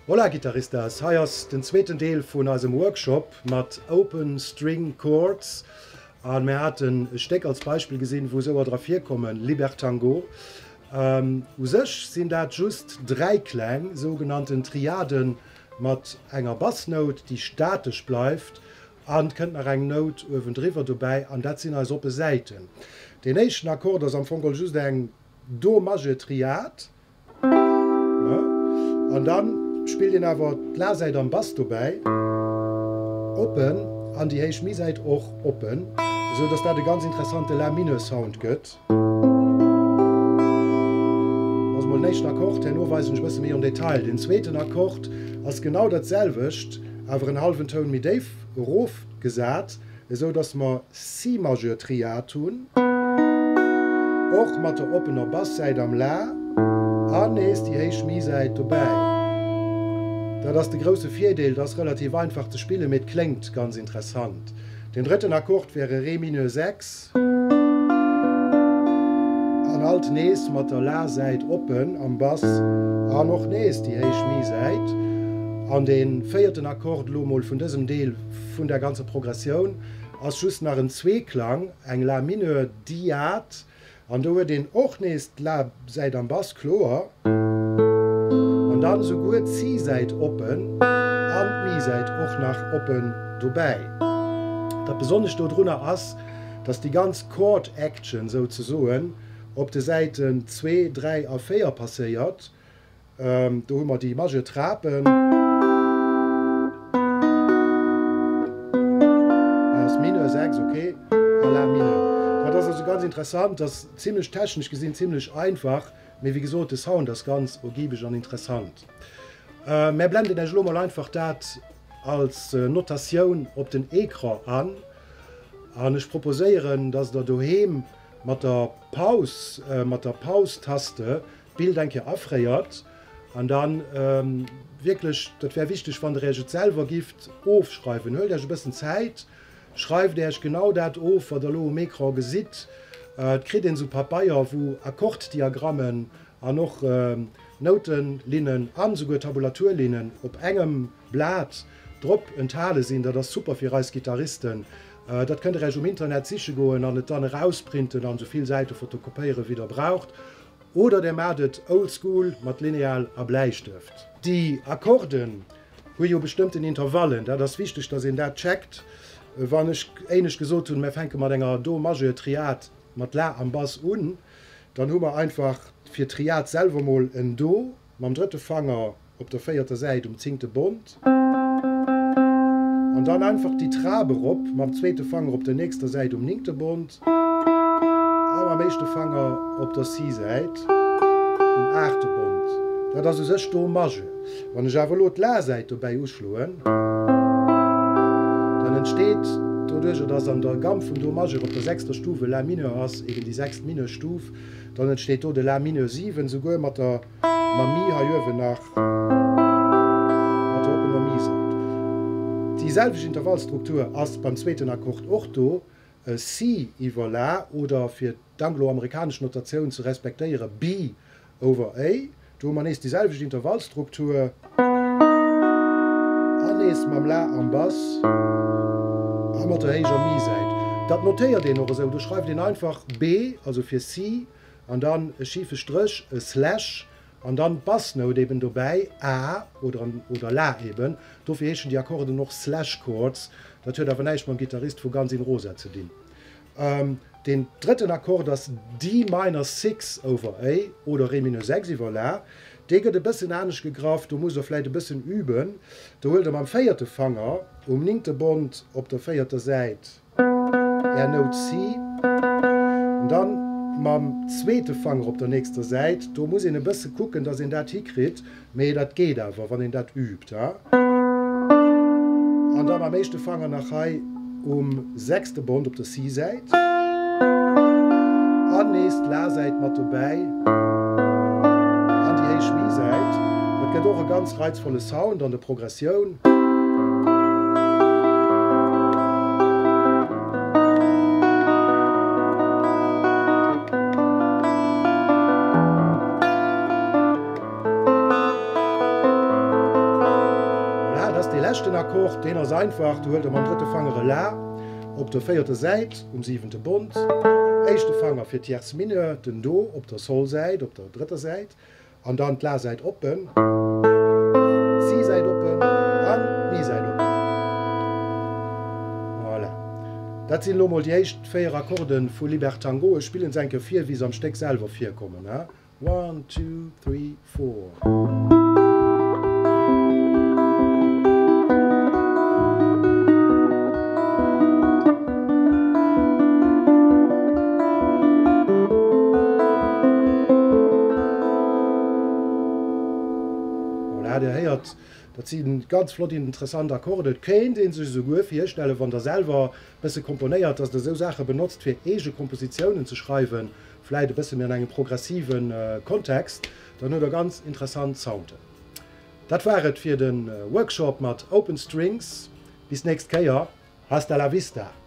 Hola Guitaristas, hei ass den zweeten Deel vun eisem Workshop mat Open String Chords an mir haten e Stéck als Beispill gesinn wou esouer dra virkommen, Libertango. U sech sinn dat just Dräikläng, sougenannten Triaden mat enger Bassnout déi statesch bleift an et kënnt nach eng Nout uewendriwwer dobäi an dat sinn eis oppe Säiten. Deen éischten Akkord ass am Fong geholl just eng Do Majeur Triad. An dann spillt een awer d'La-Säit am Bass dobäi oppen an déi héich Mi-Säit och oppen, esou dass dat e ganz interessante La-Mineur-Sound gëtt. Dat ass mol den éischten Akkord, herno weisen ech e bësse méi en Detail. Den zweeten Akkord ass genau dat selwecht, awer en hallwen Toun méi déif erofgesat, esou dass mer Si Majeur Triad hunn, och mat der oppener Bass-Säit am La an nees déi héich Mi-Säit dobäi. Dat ass de grousse Virdeel, et ass relativ einfach ze spillen, mee et kléngt ganz interessant. Den drëtten Akkord wär e Ré Mineur 6 an alt nees mat der La-Säit oppen am Bass an och nees déi héich Mi-Säit. An de véierten Akkord elo mol vun dësem Deel vun der ganzer Progressioun ass just nach en Zweeklang, eng La Mineur Diad, an do huet een och nees d'La-Säit am Bass, kloer, an dann esouguer d'Ci-Säit oppen an d'Mi-Säit och nach oppen dobäi. Dat Besonnescht dodrunner ass, dass déi ganz Chord Action souzesoen op de Säiten 2, 3 a 4 passéiert, Do hu mer déi Majeur Trapen. Hei ass Mineur 6, ok, a La Mineur. Dat ass also ganz interessant, ass zimlech technesch gesinn zimlech einfach, mee wéi gesot, de Sound ass ganz ergibeg an interessant. Mär blenden Iech elo mol einfach dat als Notatioun op den Ecran an an ech proposéieren, dass der doheem mat der Paus, mat der Paus-Taste D'Bild eng Kéier afréiert an dann wierklech, dat wär wichteg, wann der Iech et selwer gifft ofschreiwen, huelt Iech e bëssen Zäit, schreift Iech genau dat of, wat der elo um Ecran gesitt. Et kritt een esou Pabeier, wou Akkorddiagrammen an och Noutenlinnen an esouguer Tabulaturlinnen op engem Blat drop enthale sinn. Dat ass super fir eis Gittaristen. Dat kënnt der Iech um Internet siche goen an et dann erausprinten an esou vill Säite fotokopéieren, wéi der braucht. Oder der maacht et old school mat Lineal a Bläistëft. Déi Akkorden hu jo bestëmmten Intervallen, dat ass wichteg, dass een dat checkt. Wann ech éinescht gesot hunn, mir fänke mat enger Do Majeur Triad mat La am Bass un, dann hu mer einfach fir d'Triad selwer mol en Do mam drëtte Fanger op der véierter Säit um zéngte Bond, an dann einfach déi Trap erop mam zweete Fanger op der nächster Säit um néngte Bond a mam éischte Fanger op der Si-Säit um aachte Bond. Dat ass u sech Do Majeur. Wann ech awer elo d'La-Säit dobäi uschloen, dann entsteet doduercher, dass an der Gamm vum Do Majeur op der sechster Stuf e La Mineur ass, eben déi sechst Mineur-Stuf, dann entsteet do de La Mineur 7, souguer mat der Mam Mi hei uewen nach mat der oppener Mi-Säit. Déi selwecht Intervallstruktur ass beim zweeten Akkord och do, e Si iwwer La oder, fir d'anglo-amerikanesch Notatioun ze respektéieren, B over A. Do hu mer nees déi selwecht Intervallstruktur an nees mam La am Bass a mat der héijer Mi-Säit. Dat notéiert een och esou, do schreift een einfach B, also fir Si, An dann e schife Stréch, e Slash, an dann d'Bassnout eben dobäi, A oder oder La eben. Dofir heeschen déi Akkorden och Slash Chords. Dat huet awer näischt mam Gittarist vu Guns N' Rosa ze dinn. Deen drëtten Akkord ass D minor 6 over A oder Ré mineur 6 iwwer La. Dee gëtt e bëssen anescht gegraff, do musst der vläit e bëssen üben. Do huelt der mam véierte Fanger um néngte Bond op der véierter Säit Är Nout C, an dann mam zweete Fanger op der nächster Säit. Do muss een e bësse kucken, dass een dat hikritt, mee dat geet awer, wann een dat übt. An da mam éischte Fanger nach hei um sechste Bond op der C-Säit. An nees d'La-Säit mat dobäi an déi héich Mi-Säit. Dat gëtt och e ganz reizvolle Sound an der Progressioun. leschten Akkord, deen ass einfach, do huelt der mam drëtte Fanger e La op der véierter Säit um siwente Bond, éischte Fanger fir d'Tierce mineure, den Do op der Sol-Säit op der drëtter Säit an dann d'La-Säit oppen, d'Si-Säit oppen an d'Mi-Säit oppen. Voilà. Dat sinn elo mol déi éischt 4 Akkorde vu Libertango. Ech spillen se eng Kéier vir, wéi se am Stéck selwer virkommen. One, two, three, four. Voilà, Dir héiert, dat si ganz flott interessant Akkorden. Et kéint ee sech esouguer virstellen, wann Der selwer e bësse komponéiert, dass Der esou Saache benotzt, fir eege Kompositiounen ze schreiwen, vläit e bësse méi an engem progressive Kontext, dann hutt Der ganz interessant Sounde. Dat war et fir de Workshop mat Open Strings. Bis d'nächst Kéier, hasta la vista!